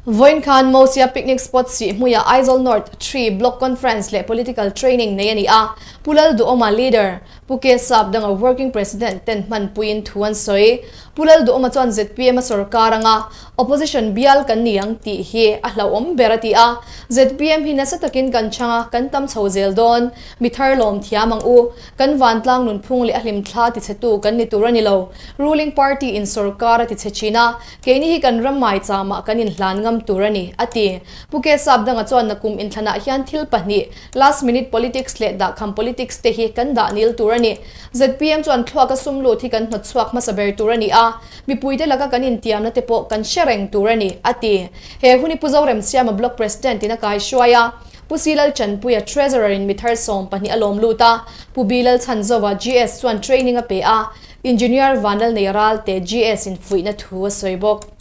Vawiin khan Mosia Picnic Spot Sihhmuiah Aizawl North Three Block Conference leh Political Training nei a ni a, Pu Lalduhawma Leader, Pu K Sap danga Working President ten hmanpuiin thu an sawi. Pu Lalduhawma chuan zpm a sorkar anga Opposition bial kan ni ang tih hi a hlauhawm ber a ti a, zpm hi nasa takin kan chhang a, kan tam chho zel dawn, mi thar lawm thiam ang u. Kan vantlang nunphung leh a hlimthla tichhetu kan ni tur a ni lo. Ruling party in sorkar a tichhe thin a, keini hi kan ram maichamah kan inhlan ngam tur a ni, a ti. Pu K Sapdanga chuan nakum inthlanah hian thil pahnih, last minute politics leh dahkham politics te hi kan dah nil tur a ni. Zpm chuan thluaka sum lut hi kan hnawtchhuak hmasa ber tur a ni a, mipuite laka kan intiamna te pawh kan hre reng tur a ni, a ti. He hun hi Pu Zoremsiama Block President in a kaihruai a. Pu Si Lalchanpuia Treasurer in mithar 12 a lawm lut a, Pu B Lalchhanzova GS chuan training a pe a, Engineer Vanlalnei Ralte GS in fuihna thu a sawi bawk.